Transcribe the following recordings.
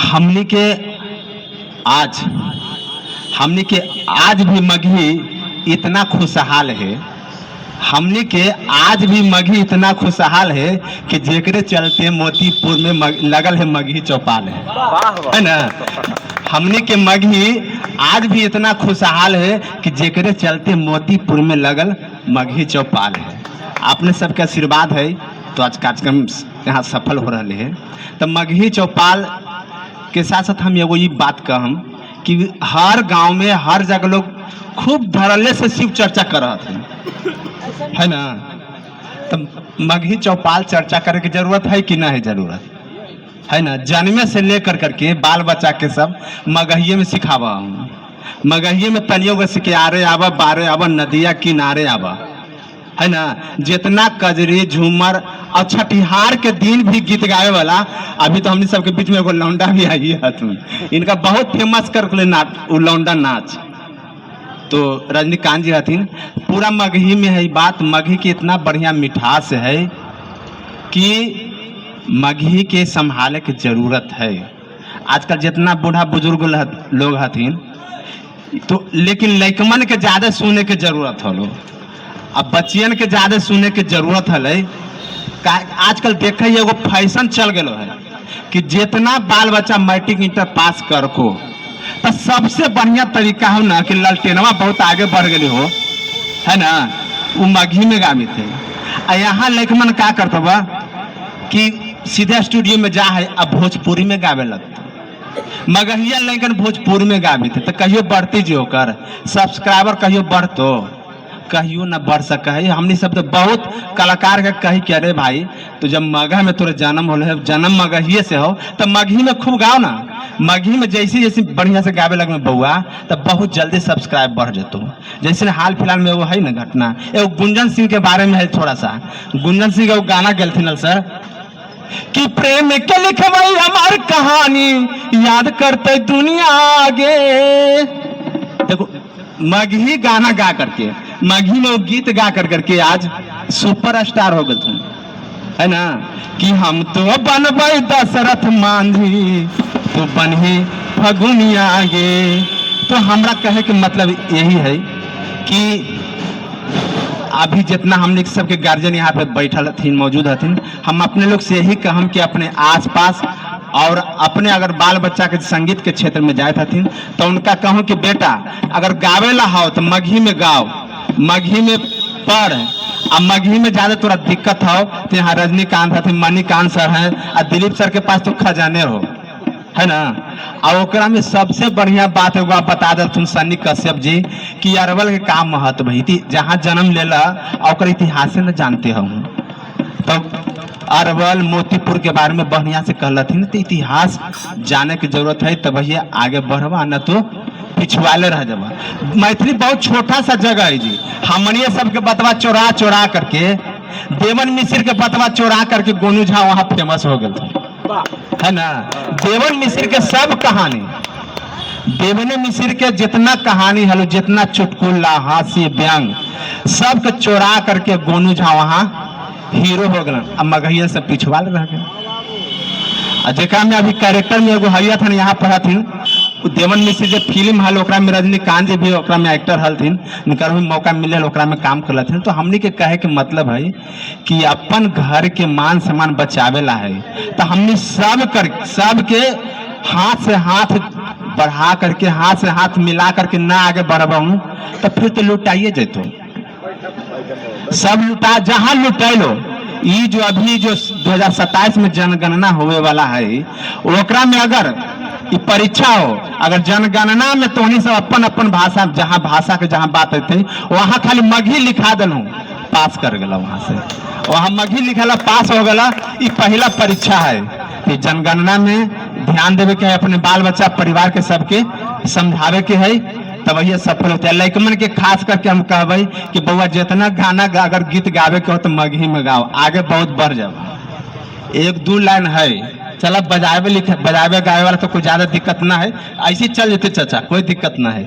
हमनी के आज, हमनी के आज भी मगही इतना खुशहाल है, हमनी के आज भी मगही इतना खुशहाल है कि जेकरे चलते मोतीपुर में लगल है मगही चौपाल है। वाह वाह। है ना? हमनी के मगही आज भी इतना खुशहाल है कि जेकरे चलते मोतीपुर में लगल मगही चौपाल है। आपने सबके आशीर्वाद है तो आज कार्यक्रम यहाँ सफल हो रहे है। तो मगही चौपाल के साथ साथ हम एगो ये बात कहम कि हर गांव में हर जगह लोग खूब धड़ल्ले से शिव चर्चा कर रहे थे, है ना? तो मगही चौपाल चर्चा करे के जरूरत है कि ना है? जरूरत है ना। जन्मे से लेकर करके बाल बच्चा के सब मगहिये में सिखावा हूँ, मगहिये में तनियो गो सिखे, आरे आवा बारे आवा नदिया किनारे आवा, है ना? जितना कजरी झूमर और छठिहार के दिन भी गीत गावे वाला, अभी तो हमने सबके बीच में एगो लौंडा भी आई है, तुम इनका बहुत फेमस कर ले नाच, वो लौंडा नाच। तो रजनीकांत जी हथिन, पूरा मगही में है बात। मगही की इतना बढ़िया मिठास है कि मगही के संभाले के जरूरत है। आजकल जितना बूढ़ा बुजुर्ग लोग हथिन तो, लेकिन लइकमन के ज़्यादा सुने के जरूरत हलो, अब बच्चियन के ज़्यादा सुने के जरूरत हलै। आजकल देखे एगो फैशन चल गलो है कि जितना बाल बच्चा मैट्रिक इंटर पास कर को, तो सबसे बढ़िया तरीका हो ना कि ललटेनवा बहुत आगे बढ़ गई हो, है ना, वो मगही में गावी थे। आ यहाँ लइकमन का करता बा कि सीधे स्टूडियो में जा है अब भोजपुरी में गावे लगता, मगहिया लेकिन भोजपुरी में गावी थे। तो कहियो बढ़ती जो कर सब्सक्राइबर कहियो बढ़तो, कहियो ना बढ़ सका है। हमने सब तो बहुत कलाकार के कही कि अरे भाई तो जब मगह में तोरे जन्म होल है, जन्म मगहिए से हो तो मगही में खूब गाओ ना। मगही में जैसे जैसे बढ़िया से गावे लगे बउआ तो बहुत जल्दी सब्सक्राइब बढ़ जतो। जैसे हाल फिलहाल में वो है ना घटना, एगो गुंजन सिंह के बारे में है थोड़ा सा। गुंजन सिंह के गाना गेलथिन सर कि प्रेम के लिखवई हमार कहानी याद करते दुनिया आगे। देखो मगही गाना गा करके, मगही में वो गीत गा कर करके आज सुपर स्टार हो गए तुम, है ना? कि हम तो बनबै दशरथ मांझी तो बनही फगुनिया गे। तो हमरा कहे के मतलब यही है कि अभी जितना हमने सबके गार्जियन यहाँ पे बैठल हथिन, मौजूद हथिन, हम अपने लोग से यही कहम कि अपने आसपास और अपने अगर बाल बच्चा के संगीत के क्षेत्र में जाए हथिन तो उनका कहूँ कि बेटा अगर गावेला हो तो मगही में गाओ, मगही में पढ़, आ मगही में ज़्यादा तोरा दिक्कत हो तो यहाँ रजनीकांत हथिन, मणिकांत सर हैं, और दिलीप सर के पास तो खजाने हो, है ना? और ओकरा में सबसे बढ़िया बात एगो आप बता देथुन सन्नी कश्यप जी कि अरवल के का महत्व है, जहाँ जन्म लेला और ओकर इतिहास न जानते हो। तो अरवल मोतीपुर के बारे में बढ़िया से कहलथिन, तो इतिहास जाने की जरूरत है तब भैया आगे बढ़वा, न तो पिछुआले रह जाबा। मैथिली बहुत छोटा सा जगह है जी, हमनिए सबके बतवा चोरा चोरा करके, देवन मिश्र के बतवा चोरा करके गोनू झा वहाँ फेमस हो गए थे, है ना? देवन मिश्र के सब कहानी, देवने मिश्र के जितना कहानी हलो, जितना चुटकुला हास्य व्यंग सबके चोरा करके गोनू झा वहाँ हीरो हो गए। अब मगहिया से पिछवाल रह गए। आ जेकरा में अभी कैरेक्टर में एगो हइया थन यहाँ पर हथिन, उ देवन मिश्र जे फिल्म हल ओकरा में रजनीकांत जी भी ओकरा में एक्टर हलथिन, उनकर भी मौका मिले ओकरा में काम करलथिन। तो हमनी के कहे के मतलब है कि अपन घर के मान सम्मान बचावेला है तो हमनी सब कर सबके हाथ से हाथ बढ़ा करके, हाथ से हाथ मिला करके ना आगे बढ़बहूँ तो फिर तो लुटाइए जैतो सब लुटा, जहां लुटैलो। ई जो अभी जो 2027 में जनगणना होवे वाला है ओकरा में अगर ई परीक्षा हो, अगर जनगणना में तो सब अपन अपन भाषा, जहां भाषा के जहां बात होते वहां खाली मगही लिखा दिलूँ, पास कर गला वहां से, वहां मगही लिखला पास हो गला। ई पहला परीक्षा है। तो जनगणना में ध्यान देवे के है, अपने बाल बच्चा परिवार के सबके समझावे के है, तब वही सफल होते है। लइकमन के खास करके हम कहबै कि बउआ जितना गाना अगर गीत गावे के हो तो मगही में गाओ, आगे बहुत बढ़ जाओ। एक दो लाइन है, चला बजावे लिखे बजावे गावे वाला तो कोई ज्यादा दिक्कत ना है, ऐसे चल जेते चाचा, कोई दिक्कत ना है।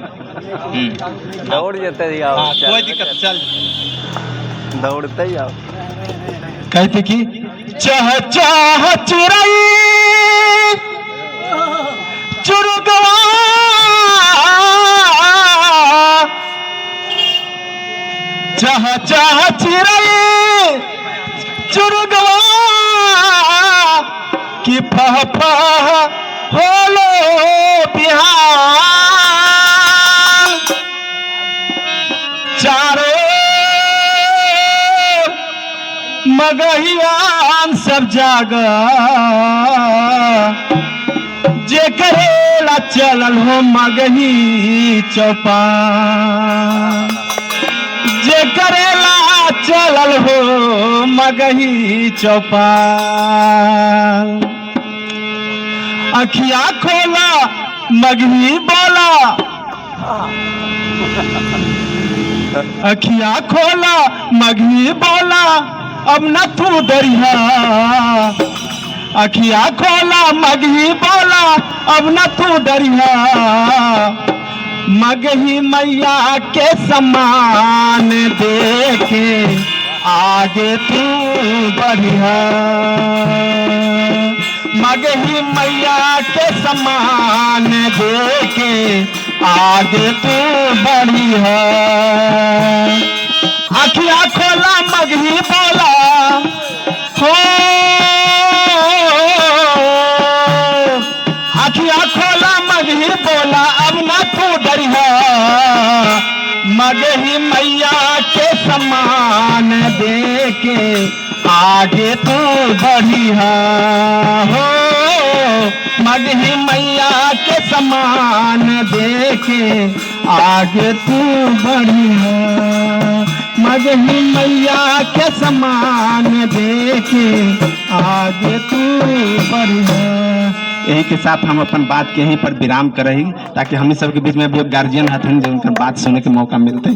दौड़ जेते। हाँ, कोई दिक्कत चल दौड़ते ही आओ। कहते कि चह चह चिड़ै चह चिड़ै चुरगवा कि फह फह होलो बिहार। चारो मगहियान सब जागा, जे करेला चलल हो मगही चौपाल, जे करेला चलल हो मगही चौपाल। अखिया खोला मगही बोला, अखिया खोला मगही बोला, अब न तू डरिया। अखिया खोला मगही बोला, अब न तू डरिया। मगही मैया के समान देखे आगे तू बढ़िया। मगही मैया के समान देखे आगे तू बढ़िया। अखिया खोला मगही बोला हो, अखिया खोला मगही बोला, अब ना तू डरिया। मगही मैया के समान देके आगे तू बढ़िया हो। मगही मैया के समान देके आगे तू बढ़िया। मगही मैया के समान देके आगे तू बढ़िया। यही के साथ हम अपन बात के यहीं पर विराम करही, ताकि हम सबके बीच में भी गार्जियन हथिन जो उनका बात सुने के मौका मिलते।